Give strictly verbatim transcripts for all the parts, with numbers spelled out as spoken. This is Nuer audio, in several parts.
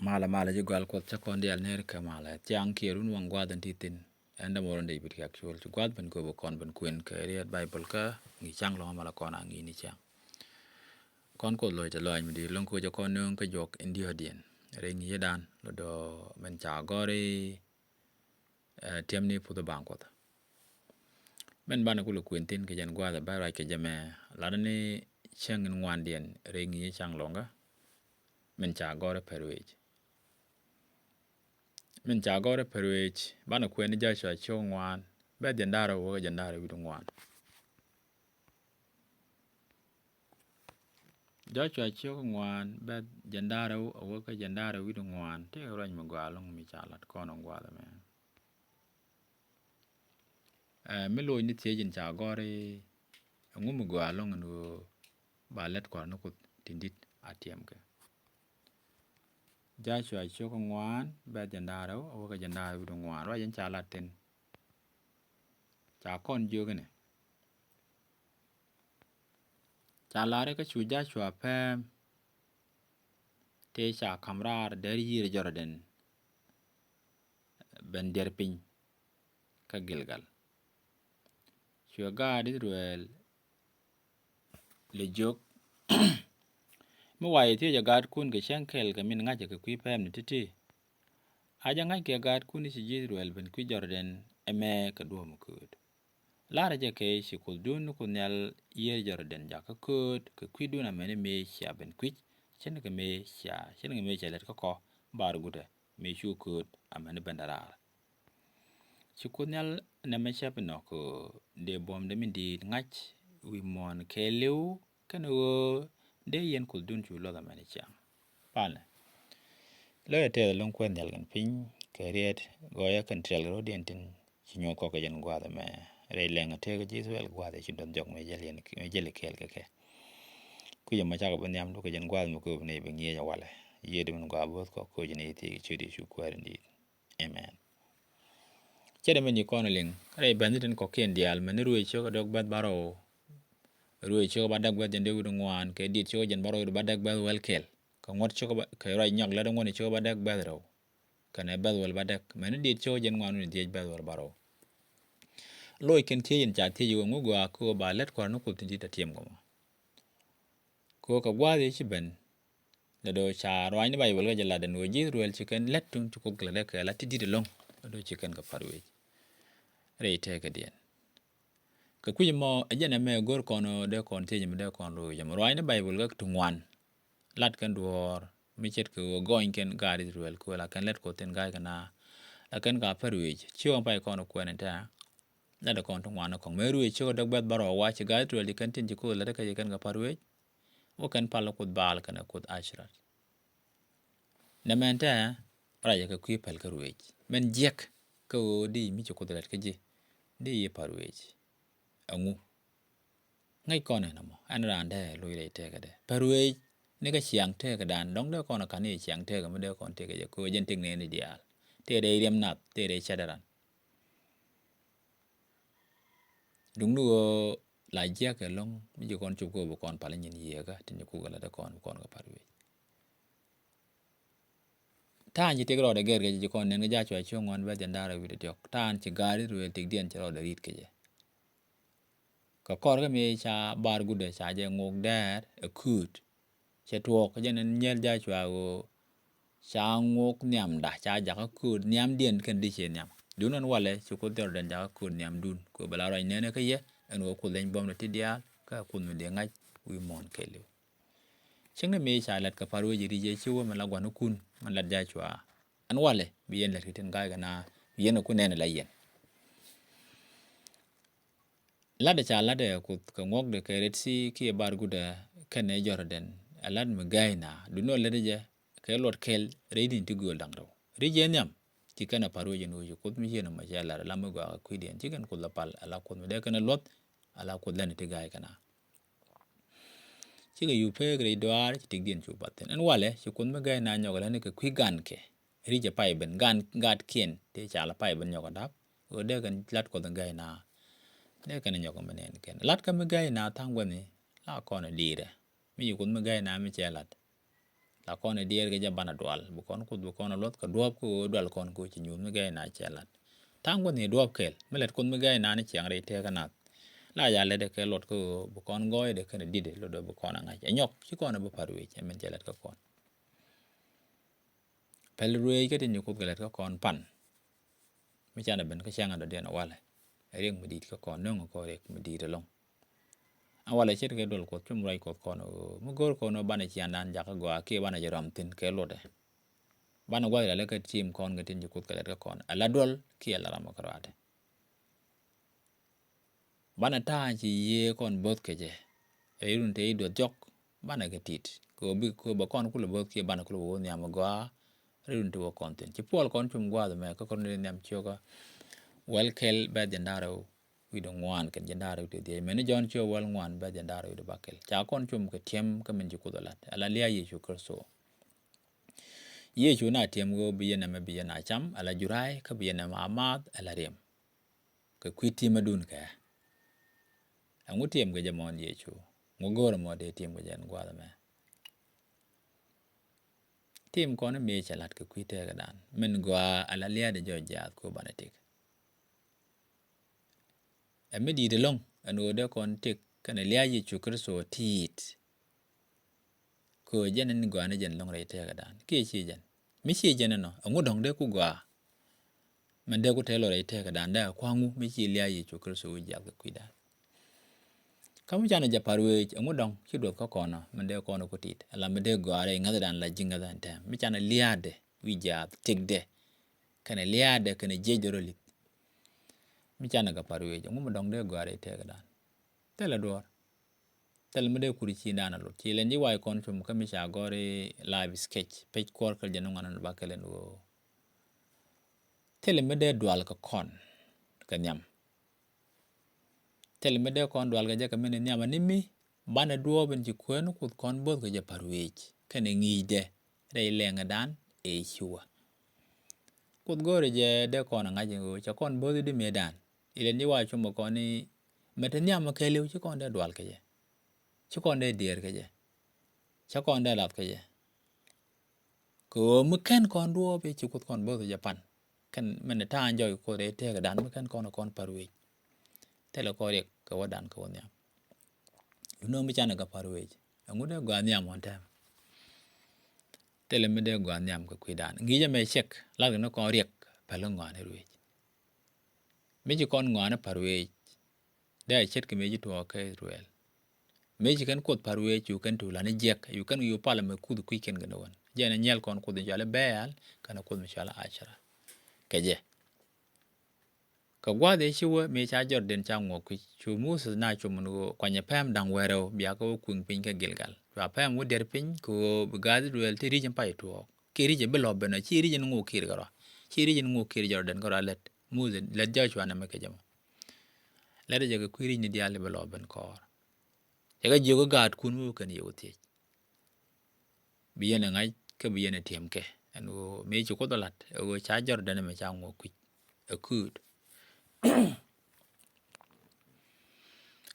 Malɛ malɛ ji̱ gɔal Kuɔth cä kɔn diaal ner kɛ malɛ thiaŋ kiɛ run waŋ gua̱a̱th in ti thi̱n. Ɛn dämɔ run dee bit kiak col ci gua̱a̱th ben kööbä kɔn ben kuën kɛ riet Baibol kä ŋi̱i̱c ca̱ŋ lɔ̱ŋä malɛ kɔn a ŋi̱i̱c ni ciaŋ. Kɔn Kuoth lo̱c tɛ lɔac mi di̱i̱t lo̱ŋ koc ɛ kɔn nööŋ kä juɔk in diɔ̱ɔ̱diɛn rɛy ŋi̱i̱cä dan lɔ dɔ̱ min ca gɔ̱ri. Ɛ, tiɛm ni puth baŋ Kuɔth. Min banɛ kulɛ kuën thi̱n kɛ jɛn gua̱a̱th ɛ bä ruac kɛ jɛ mɛ lat ni cäŋ in ŋuandiɛn rɛy ŋi̱i̱c ca̱ŋ lɔ̱ŋä min ca gɔ̱r ɛ pär wec. Min ca gɔ̱r ɛ pär wec banɛ kuɛn ni Jacua ciök ŋuan bɛ jɛn da̱rä wä kɛ jɛn da̱rä wi̱cdɛ ŋuan. Jacua ciök ŋuan bɛ jɛn da̱rä wä kɛ jɛn da̱rä wi̱cdɛ ŋuan tëë ruac mi gɔaa lo̱ŋ mi ca lat kɔn ɔ gua̱a̱th ɛmɛ. Ɛ, mi loc ni thiec in ca gɔ̱r i̱ ɛŋu mi gɔaa lo̱ŋ in ɣöö ba lät kua̱r ni Kuoth tin di̱t a tiɛm kɛ. Jacua ciök ŋuan bɛ jɛn da̱rä wä kɛ jɛn da̱rä wi̱cdɛ ŋuan ruac in ca lat thi̱n. Ca kɔn jiök inɛ ca lar i̱ kä cu Jacua pɛm tëë ca ka̱m raar dɛr yiër Jɔrdɛn ben diɛr piny kä Gilgal. Cuɛ gaat Ithɛrɛl lɛ jiök mi wa̱i̱ thiec ɛ gaatkun kɛ cäŋ kɛl kɛ min ŋa̱cä kɛ kui̱ pɛmni ti̱ti̱. A jɛ ŋa̱c kɛ gaatkun i̱ ci ji̱ Ithɛrɛl ben kui̱ Jɔrdɛn ɛmɛ kɛ duɔ̱ɔ̱p mi kööt. La̱rä jɛ kɛ ci Kuothdun ni Kuoth Nhial yiër Jɔrdɛn jakä kööt kɛ kui̱dun amäni mëë cia ben kui̱c cän kɛ mëë cia cän kɛ mëë cia lät kä kɔ bar gutɛ mëë cu kööt amäni ben daraar. Ci Kuoth Nhial nɛmɛ cäp inɔ kɛ ɣöö dee buɔ̱mdɛ min di̱i̱t ŋa̱c wi̱i̱ muɔ̱ɔ̱n kɛɛliw kɛnɛ ɣöö dee yɛn Kuothdun cu luɔth amäni ciaŋ. Palnɛ lo̱cɛ tɛth lo̱ŋ kuɛth nhial kɛn piny kɛ riɛt gɔɔyä kɛn triɛl kɛ ro̱diɛn tin ci nyuɔth kɔk kɛ jɛn gua̱a̱th ɛmɛ rɛy lɛŋ a tëëk ji̱ Ithɛrɛl gua̱a̱th ɛ ci duɔth jɔk mëë jäl yɛn mëë jäl kɛɛl kɛ kɛ. Kui̱c ɛmɔ cakɔ bi nhiam dukɛ jɛn gua̱a̱th mi kööp ni bi ŋi̱eec ɛ walɛ. Yiëëdu min gɔaa bo̱o̱th kɔk koc ni thiek ciöt Yecu Kuäär in di̱i̱t. Amen. Cɛ dee min ci kɔn liŋ rɛy bɛ̈th ni tin kɔ̱kiɛn diaal mɛn ni ruëëc ciök ɛ dɔ̱k bɛ̈th bärɔw. Ruëëc ciök ɛ ba däk bɛ̈th jɛn dee wi̱cdɛ ŋuan kɛ diet ciök ɛ jɛn bärɔw wi̱cdɛ ba däk bɛ̈th wäl kɛl. Kɛ ŋuɔ̱t ciök ɛ ba kɛ ruac nyɔk lät ɛ ŋuɔ̱t ciök ɛ ba däk bɛ̈th rɛw. Kɛnɛ bɛ̈th wäl ba däk mɛn ni diet ciök ɛ jɛn ŋuan wi̱cdɛ dhiec bɛ̈th wäl bärɔw. Loc kɛn thiec in ca thiec i̱ wä ŋu gɔaa kɛ wä ba lät kua̱r ni Kuoth tin di̱t a tiɛm kɛ mɔ. Kɛ wä kɛ gua̱a̱th i̱ ci ben. Lɛ do̱ ca ruaacni Baibol kɛ jɛ lat ɛn ɣöö ji̱ Ithɛrɛl ci kɛn lät tuŋ ci Kuoth kɛ lät ɛ kɛ lat ti di̱t ɛlɔ̱ŋ lɛ do̱ ci kɛn kɛ pa̱r wec. Rɛy tëëkädiɛn kɛ kui̱c ɛmɔ ɛ jɛn ɛmɛ go̱r kɔn ɣöö dee kɔn thiec ɛmɛ dee kɔn lo̱c ɛmɔ ruaacni Baibol kɛ ti ŋuan. Lat kɛn duɔ̱ɔ̱r mi ce̱tkɛ ɣöö gɔny kɛn gaat Ithɛrɛl kɛ ɣöö la kɛn lät Kuɔth thi̱n ga̱a̱c kɛ na la kɛn ka pa̱r wec ci ɣɔ̱n pay kɔn kuɛn ɛn tɛ̈. Lat ɛ kɔn ti ŋuan ɛ kɔŋ mëë ruëëc ci ɣä däk bɛ̈th bärɔw wa ci gaat Ithɛrɛl ci kɛn tin ci Kuoth lät ɛ kɛ ci kɛn kɛ pa̱r wec. Wä kɛn pal Kuoth Baal kɛnɛ Kuoth Ashera. Nɛmɛn tɛ racɛ kɛ kui̱ päl kä ruëëc mɛn jiɛk kä ɣöö di mi ci Kuoth lät kä ji̱ di yi pa̱r ruëëc. Ɛŋu ŋäc kɔn ɛn ɛmɔ ɛn raan dee loc rɛy tëëkädɛ pa̱r ruëëc ni kä ciaŋ tëëkädan dɔ̱ŋ dee kɔn ɛ ka̱n i̱ ciaŋ tëëkä mi dee kɔn tëëkä jɛ kɛ ɣöö jɛn tëk nɛɛni diaal tëë dee riɛm nath tëë dee cätdɛ ran. Duŋni ɣöö la jiäk ɛlɔ̱ŋ mi ci kɔn cop kä bi kɔn pal nyin yieekä tin ci kuk ɛlä dee kɔn bi kɔn kɛ pa̱r wec. Ta̱a̱n ci tëk rɔɔdɛ gɛr kɛ ci kɔn nɛn kɛ Jacua ciök ŋuan bɛ̈th jɛn da̱ŋ rɛw wi̱cdɛ diɔ̱k ta̱a̱n ci ga̱a̱r Ithɛrɛl tëkdiɛn ci rɔɔdɛ ri̱t kɛ jɛ. Kɛ kɔr kä mëë ca bar gutdɛ ca jɛ ŋok dɛɛr ɛ kuut. Cɛ tuɔɔk jɛn ɛn nyɛl Jacua ɣöö ca ŋok nhiamda ca jakä kööt nhiamdiɛn kɛn di ciɛ nhiam. Duundɛ ɛn walɛ ci Kuoth Jɔrdɛn jakä kööt nhiamdun kɛ ɣöö bɛ la ruac nɛnɛ kä yɛ ɛn ɣöö Kuoth leny buɔ̱mdɛ ti diaal kä Kuoth mi dee ŋa̱c wi̱i̱ muɔ̱ɔ̱n kɛɛliw. Cäŋ ni mëë ca lät kɛ pa̱r wec ri̱c ɛ ci wä mi la gua̱nikun mi lät Jacua. Ɛn walɛ bi yɛn lät kɛ tin ga̱a̱c kɛ na bi yɛn kɛ kun nɛnɛ la yɛn. Latdɛ ca latdɛ Kuoth kɛ ŋuɔkdɛ kɛ Red Sea kiɛ bar gutdɛ kɛnɛ Jɔrdɛn ɛ lat mi gäi na duundɛ ɔ latdɛ jɛ kɛ luɔt kɛl rɛy din ti gööl da̱ŋ rɛw. Ri̱c jɛ nhiam ci kɛn ɛ pa̱r wec in wec Kuoth mi ciën ɛmɔ cɛ lat ɛ la mi gɔaa kɛ kui̱diɛn ci kɛn Kuoth la pal ɛ la Kuoth mi dee kɛn ɛ luɔth ɛ la Kuoth lɛn ti ga̱a̱c kɛ na. Cikɛ yup peek rɛy dɔaar ci tëkdiɛn cu path thi̱n ɛn walɛ ci Kuoth mi gäi na nyɔk ɛ lɛn kɛ kui̱ gankɛ. Ri̱c ɛ pay ben gan gaatkiɛn tëë ca la pay ben nyɔk ɛ da̱p ɣöö dee kɛn lat Kuɔth in gäi na. Dee kɛn nyɔk mi nɛn kɛn lat kä mi gäi na tha̱a̱ŋ gua̱ni la kɔn ɛ di̱i̱rɛ mi ci Kuoth mi gäi na mi cɛ lat. La kɔn i̱ diɛɛr kɛ jɛ banɛ dual, bi kɔn Kuoth bi kɔn a luɔth kɛ duɔ̱ɔ̱p kä ɣöö dual kɔn kɛ ɣöö ci nyuuth mi gɛɛc na cɛ lat. Ta̱a̱ŋ gua̱th ni duɔ̱ɔ̱p kɛl mi lät Kuoth mi gɛɛc na ni ciaŋ rɛy tëkä nath. La ya lät ɛ kɛ luɔt kä ɣöö bi kɔn gɔɔydɛ kɛnɛ di̱tdɛ lotdɛ bi kɔn a ŋa̱c. Ɛ nyɔk ci kɔn a bi pa̱r ruëëc ɛ min cɛ lät kä kɔn. Pɛl ruëëc kä tin ci Kuoth kɛ lät kä kɔn pan. Mi canɛ ben kä cäŋ a dɔ̱diɛn a walɛ. Ɛ riɛk mi di̱i̱t kä kɔn, nöŋ kɔn riɛk mi di̱i̱t ɛlɔ̱ŋ. A walɛ ce̱tkɛ duɔl Kuɔth, cum ruac Kuɔth kɔn ɣöö mi go̱o̱r kɔn ɣöö banɛ ciaaŋdan jakä gɔaa kiɛ banɛ jɛ rɔm thi̱n kɛ lotdɛ. Banɛ gua̱th rialikä tim kɔn kɛ tin ci Kuoth kɛ lät kä kɔn, ala duɔl kiɛ ala ram kä ruaadɛ. Banɛ ta̱a̱ ci yiëë kɔn bo̱th kɛ jɛ. Rɛy run te i̱ duɔth jɔk, banɛ kɛ ti̱t. Kɛ ɣöö bi, kɛ ɣöö bɛ kɔn kulɛ bo̱th kiɛ banɛ kulɛ wä nhiam gɔaa. Rɛy run te wä kɔn thi̱n. Ci Puɔl kɔn cum gua̱a̱th ɛmɛ kä Kɔrinth in nhiam cio̱kä wäl kɛl bɛ̈th jiɛn da̱ŋ rɛw wi̱cdɛ ŋuan kɛn jiɛn da̱ŋ rɛw wi̱cdɛ dhieec. Mɛn ni Jɔ̱ɔ̱n cio̱k wäl ŋuan bɛ̈th jiɛn da̱ŋ rɛw wi̱cdɛ bäkɛl. Ca kɔn cum kɛ tiɛm kä min ci Kuoth ɛ lat. Ala lia̱a̱ Yecu Kritho. Yecu na tiɛm ɣöö bi yɛn ɛmɛ bi yɛn a cam, ala juray, kä bi yɛn ɛmɛ a maath, ala riɛm. Kɛ kui̱ ti̱mädun kɛ. Ɛŋu tiɛm kɛ jɛ mɔn Yecu? Ŋu go̱o̱rɛ mɔ dee tiɛm kɛ jɛ ɛn gua̱a̱th ɛmɛ? Tim kɔn mëë cɛ la̱t kɛ kui̱ tëkädan. Min gɔaa ala lia̱a̱dɛ jɔc jiaath kɛ ɣöö banɛ tëk. Ɛ mi di̱i̱t ɛlɔ̱ŋ ɛn ɣöö dee kɔn tëk kɛnɛ lia̱a̱ Yecu Kritho ti̱i̱t. Kɛ ɣöö jɛn ɛn gɔaa ni jɛn ɛlɔ̱ŋ rɛy tëkädan. Kiɛ ciɛ jɛn. Mi ciɛ jɛn ɛnɔ, ɛŋu dɔ̱ŋ dee ku gɔaa? Min dee ku tɛl ɔ rɛy tëkädan dee a kua̱ŋu mi ci lia̱a̱ Yecu Kritho wi̱c jiaath kɛ kui̱dan. Kä mi canɛ jɛ pa̱r ruëëc, ɛŋu dɔ̱ŋ ci duɔth kä kɔn ɔ, min dee kɔn ɔ ku ti̱i̱t. Ala mi dee gɔaa rɛy ŋäthdan la ji̱ ŋäthdan tɛm. Mi canɛ lia̱a̱dɛ wi̱c jiaath tëkdɛ. Kɛnɛ lia̱a̱dɛ kɛnɛ jiɛcdɛ rɔ li̱th. Mi canɛ kɛ pa̱r ruëëc, ɛŋu mi dɔ̱ŋ dee gɔaa rɛy tëkädan? Thilɛ duɔ̱ɔ̱r. Thilɛ mi dee kur ciindan a lot. Ci lɛn ji̱ wac kɔn cum kä mi ca gɔ̱r i̱ live sketch, pec kuɔr kɛl jɛ ni ŋuan ni ba kɛl ɛn ɣöö thilɛ mi dee dual kɛ kɔn kɛ nhiam. Thilɛ mi dee kɔn dual kɛ jɛ kɛ min in nhiam ani mi banɛ duɔɔp in ci Kuäär ni Kuoth kɔn bo̱th kɛ jɛ pa̱r ruëëc kɛnɛ ŋi̱i̱cdɛ rɛy lɛŋdan ëë ciwä. Kuoth go̱o̱rɛ jɛ dee kɔn a ŋa̱c in ɣöö cɛ kɔn bo̱th i̱di mëëdan. Ilɛn ji̱ wac cum kɔn i̱ mɛ te nhiam kɛɛliw ci kɔn dee dual kɛ jɛ. Ci kɔn dee diɛɛr kɛ jɛ. Ci kɔn dee lath kɛ jɛ. Kɛ ɣöö mi kɛn kɔn duɔɔp i̱ ci Kuoth kɔn bo̱th jɛ pan. Kɛn min ta̱a̱ jɔc Kuoth rɛy tëkädan mi kɛn kɔn kɔn pa̱r ruëëc. Thilɛ kɔn riɛk kɛ wädan kɛ wä nhiam. Duundɛ mi canɛ kɛ pa̱r ruëëc. Ɛŋu dee gɔaa nhiam ɣän tɛm? Thilɛ mi dee gɔaa nhiam kɛ kui̱dan. Ŋi̱i̱cɛ mɛ cɛk lath kɛ ni kɔn riɛk päl ŋɔaani ruëëc. Mi ci kɔn ŋɔaani pa̱r ruëëc. Dee a ce̱tkɛ mëë ci tuɔɔk kä Ithɛrɛl. Mëë ci kɛn Kuoth pa̱r ruëëc cu kɛn tuul ani jiɛk, cu kɛn yu pal ɛmɛ kuth kui̱ kɛn kɛn wän. Jɛn ɛ nyɛl kɔn kuoth in cɔal i̱ Bɛɛl kɛnɛ kuoth mi cɔal i̱ Acara. Kɛ jɛ. Kɛ gua̱a̱th ëë ci wä mëë ca Jɔrdan ca ŋuɔk kui̱c, cu Muthɛ na cum ni ɣöö kuanyɛ pɛm da̱ŋ wärɛw bia kɛ wä kui̱ŋ piny kä Gilgal. Cua pɛm wä diɛr piny kɛ ɣöö bi gaath Ithɛrɛl ti ri̱c in pay tuɔɔk. Kiɛ ri̱c in bi lɔp ben ɔ, ci ri̱c in ŋuɔk kiɛɛr kärɔa. Ci ri̱c in ŋuɔk kiɛɛr Jɔrdan kärɔa lät. Muthɛ lät Jɔcua nɛmɛ kɛ jɛ mɔ. Lät jɛ kɛ kui̱ ri̱c ni diaal i̱ bi lɔp ben kɔɔr. Cɛ kɛ jiök i̱ gaatkun mi wä kɛn yɛ wä thiec. Bi yɛn ɛ ŋa̱c kä bi yɛn ɛ tiɛm kɛ. Ɛn ɣöö mëë ci Kuoth ɛ la̱t ɛ ɣöö ca Jɔrdan ɛmɛ ca ŋuɔk kui̱c. Ɛ kuut.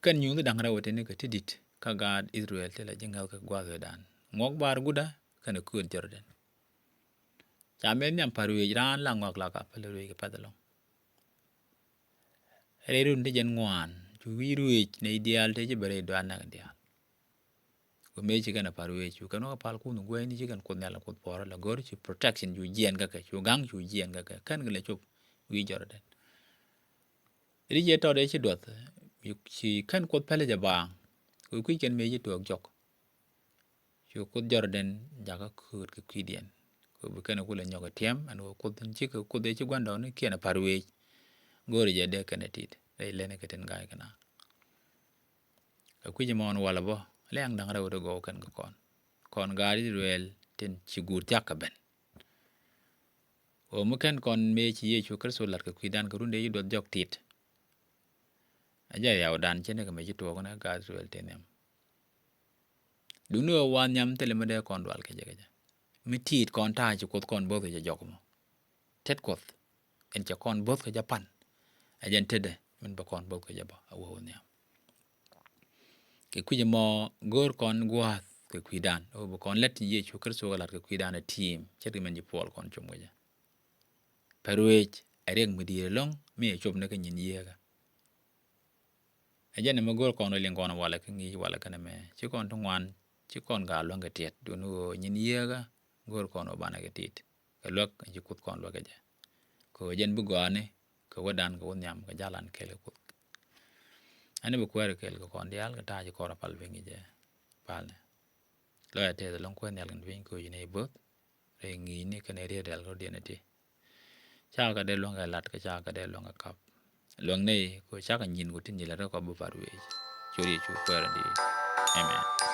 Kɛn nyuuth da̱ŋ rɛw ɛ teni kɛ ti di̱t kä gaat Ithɛrɛl ti la ji̱ ŋäth kɛ gua̱a̱th ëëdan. Ŋuɔk baar gutdä kɛnɛ kuut Jɔrdan. Ca mëë nhiam pa̱r ruëëc raan la ŋɔak la ka päl ruëëc kɛ pɛ̈th ɛlɔ̱ŋ. Rɛy run ti jɛn ŋuan cu wi̱i̱ ruëëc nɛy diaal tëë ci ben rɛy duaar näk diaal. Kɛ mëë ci kɛn a pa̱r ruëëc cu kɛn wä kɛ pal kunh guɛɛni ci kɛn Kuoth Nhial Kuoth puɔ̱rä la go̱r ci protection cu jiɛɛn kä kɛ, cu ga̱ŋ cu jiɛɛn kä kɛ, kɛn kɛ lɛ cop wi̱i̱ Jɔrdan. Ri̱c ɛ tɔt ëë ci duɔth, ci kɛn Kuoth päl jɛ baaŋ. Kɛ kui̱c kɛn mëë ci tuɔɔk jɔk. Cu Kuoth Jɔrdan jakä kööt kɛ kui̱diɛn. Kɛ bi kɛn kulɛ nyɔk ɛ tiɛm ɛn ɣöö Kuoth in cikɛ Kuoth ëë ci gua̱ndɔɔŋni kiɛn ɛ pa̱r ruëëc. Go̱o̱ri jɛ dee kɛn ɛ tit rɛy lɛn ɛ kɛ tin ga̱a̱c kɛ na. Kɛ kui̱c ɛmɔ ɛn walɛ bä liaŋ da̱ŋ rɛw ti gɔw kɛn kɛ kɔn. Kɔn gaat Ithɛrɛl tin ci guur thia̱k kɛ ben. Ɣöö mi kɛn kɔn mëë ci Yecu Kritho la̱t kɛ kui̱dan kɛ run dee ci duɔth jɔk tit. Ɛ jɛ riawdan cä ni kɛ mëë ci tuɔɔk ni gaat Ithɛrɛl ti nhiam. Duŋni ɣöö wa nhiam thilɛ mi dee kɔn dual kɛ jɛ kɛ jɛ. Mi ti̱i̱t kɔn ta̱a̱ ci Kuoth kɔn bo̱th kɛ jɛ jɔk mɔ. Tet Kuoth in cɛ kɔn bo̱th kɛ jɛ pan. Ɛ jɛn tetdɛ min bɛ kɔn bo̱th kɛ jɛ bä a wee wä nhiam. Kɛ kui̱c ɛmɔ go̱o̱r kɔn gua̱a̱th kɛ kui̱dan. Ɣöö bi kɔn lät tin Yecu Kritho kɛ la̱t kɛ kui̱dan ɛ tiim ce̱tkɛ min ci Puɔl kɔn com kɛ jɛ. Pär wec ɛ riɛk mi di̱i̱t ɛlɔ̱ŋ mi ɛ cop ni kä nyin yieekä. Ɛ jɛn ɛmɛ go̱o̱r kɔn ɣöö liŋ kɔn walɛ kä ŋi̱i̱c walɛ kɛn ɛmɛ ci kɔn ti ŋuan ci kɔn gaal luäŋ kɛ tiɛt duundɛ ɣöö nyin yieekä go̱o̱r kɔn ɣöö banɛ kɛ ti̱i̱t kɛ luäk in ci Kuoth kɔn luäk kɛ jɛ. Kɛ ɣöö jɛn bi gɔaani kɛ wädan kɛ wä nhiam kɛ jalan kɛɛl kɛ Kuoth. Ɛn bi kuäär kɛɛl kɛ kɔn diaal kɛ ta̱a̱ ci kɔr a pal piny kɛ jɛ palnɛ. Lɔcdä tɛth ɛlɔ̱ŋ Kuäär nhial kɛn piny kɛ ɣöö ci nɛy bo̱th rɛy ŋi̱i̱cni kɛnɛ riet diaal kɛ rɔ̱diɛn ɛ ti. Cakɛ dee luäŋ kɛ lat kɛ cakɛ dee luäŋ kɛ kap. Luäŋ nɛy kɛ ɣöö cakɛ nyin kɛ tin ci lät kɛ kɔp bi pa̱t wec. Cor Yecu Kuäär in di̱i̱t. Amen.